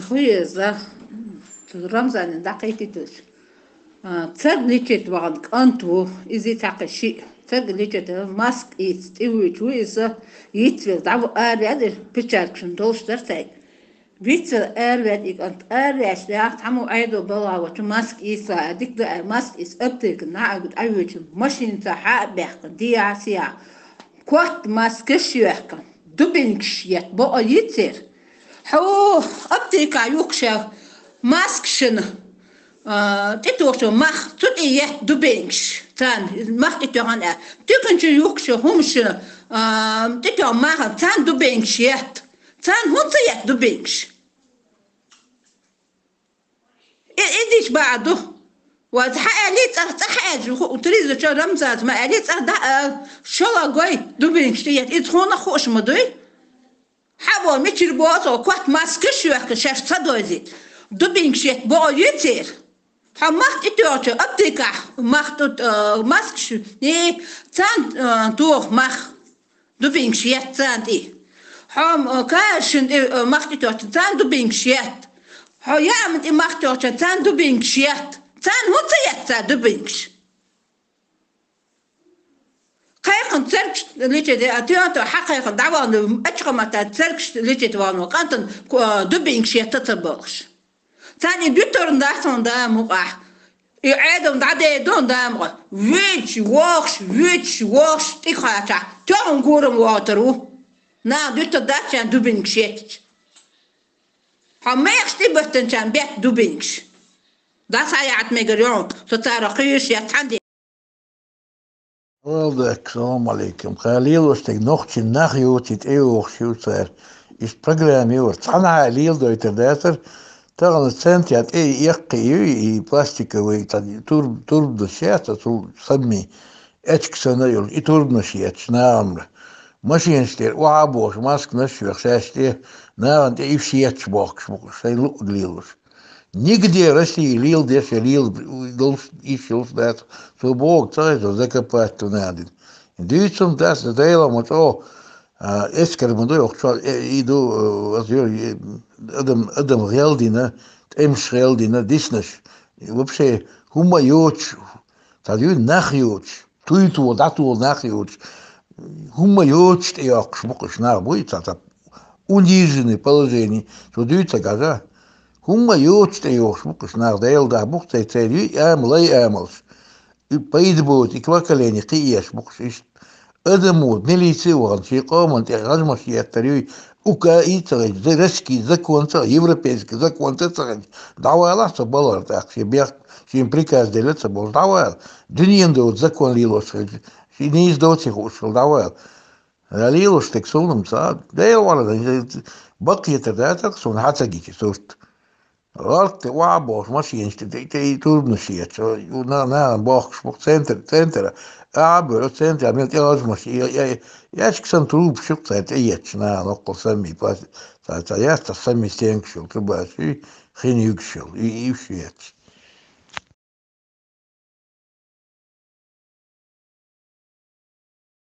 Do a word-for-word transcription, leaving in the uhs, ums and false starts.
Хуеза, Рамзанин дӀакхийтиталаш. А, царга лечить вахана кӀант ву, иза цхьаькха шиъ. Царга лечить, маск ийца, тӀе вуьйчу ву иза, йицвелла, дӀа ву араваьлла, печаткашна долуш дара цаьрга. Вицвелла араваьлла и кӀант, араваьлча, яхь цхьаммо Ӏедал балгӀа вачу маск ийца, а, дика ду аьлла, маск ийца аптека наха а гу дӀавоьдуш, машинаца хьа а баьхкина, дехьа-сехьа. Котта маскаш а йоьхкина, дубинкаш етта бакъо йицера. Хьо, аптекахь юхкуш маскашна, а, тӀетухучу мах, цу тӀе етта дубинкаш, царна мах тӀетоьхна аьлла. Туьканчу юхкуш хӀумашна, а, тӀетоьхна мах, царна дубинкаш етта. Царна хӀунда ца етта дубинкаш? И, и дича баа ду. Ва хьа аьлли, цӀа, цӀа хьаьжжа ху-, Тризачо Рамзанца ма аьлли, цӀа даа, шала гой, дубинкаш тӀе етта. Иза хьуна хууш ма дуй? Хьа бо, мичара бо со, котта маскаш а йоьхкина, шаьш ца дойзийта. Дубинкаш етта бакъо йицера. Хьо мах тӀетоьхча, аптекахь мах тӀе, э, маскаш, и, царна, э, тоха мах. Дубинкаш етта царна тӀе. Хьо, м, кашин тӀе, э, мах тӀетоьхча, царна дубинкаш етта. Хьо яаман тӀе мах тоьхча, царна дубинкаш етта. Царна хӀунда ца етта цара дубинкаш? Кхайкхина цергаш лечить, а тоьхна хьа кхайкхина дӀавахана, ачкъамата цергаш лечить вахана, кӀантана, э, дубинкаш етта ца бохуш. Царна и дуьтурна дац хьуна дама мукъахь. И Ӏедална дӀадедо дама мукъа. Вуьйцуш, вохуш, вуьйцуш, вохуш, тӀе кхачахь, тоьхна гурам вохуьйтур ву. Наха дуьтур дац шайн дубинкаш еттача. Хьо мехаш тӀе баттанчарна бетта дубинкаш. ДӀа схьаяхьа мегар йогӀу, со цара кхуьйсуш я цхьаьна де. Аллах, салам алейкум. Кхин лелош дерг нохчийн нах йоций тӀейогӀуш ю цара. Иштта программа ю вара. Цхьанхьа леладойтар дацара, тахана центра тӀе яккхий ю, и пластиковый, цхьа тур-, турбанаш яц, цул саммий, эчка санна йолу, и турбанаш етташ нахамра. Машинаш тӀера охьа а бохуш, масканаш а йоьхуш, шаьш тӀе, нахана тӀе уьш етташ бохкуш бу, шайн луъург лелош. Нигде России леладеш я лела долуш, йиш йолуш дац. Цо бохург ца хеза, закопать ву надо. Дуьйцург дац, Дела ма чӀогӀа, а, эскар ма ду, йоккхачо, э, и ду, э, аса йо, э, адам, адам гӀел дина, тӀемаш гӀел дина, диснарш. И вообще, хӀумма йоцуш, цхьа дуьйна нах йоцуш, туй тола, дӀатола нах йоцуш, хӀумма йоцуш тӀейоккхуш бу-кх уьш нах, буй цхьа, цхьа униженный положение, цо дуьйцург хеза. ХӀумма йоцуш тӀейогӀуш бу-кх уьш нах, Дела дахь бу-кх церан, церан юй амал, лай амалш. И пайда боцу, и поколение кхиэш бу-кх уьш иштта. Адам ву, милице а вахана, шен къоман тӀе гӀажмаш еттар юй, УК а ца хилча, за-, российский закон ца, европейский закон ца, ца хилча, дӀавалахь со балхара тӀаккха, шен бехк, шен приказ делла ца болуш, дӀавала. Дуьненан доцу закон лелош хилча, шен нийса доций хууш хила, дӀавала. Лелош дерг суна-м ца, Дела вала, баккхетар дацара суна хьан ца гича сурт. ГӀалт тӀе охьа а бохуш, машинаш тӀе, тӀе, тӀе и турбанаш етташ, ю на-, нахана бохкуш бу-кх центр, центр, а, а, бер, центр, а, мел тӀе гӀажмаш, и, и, и, ящик санна трубаш ю-кх цара тӀе етташ, нахана оккхул саммий, пас-, ца, ца, яц, ца саммий стенкаш йолу трубаш, и, хин юьгуш йолу, и, и уьш етташ.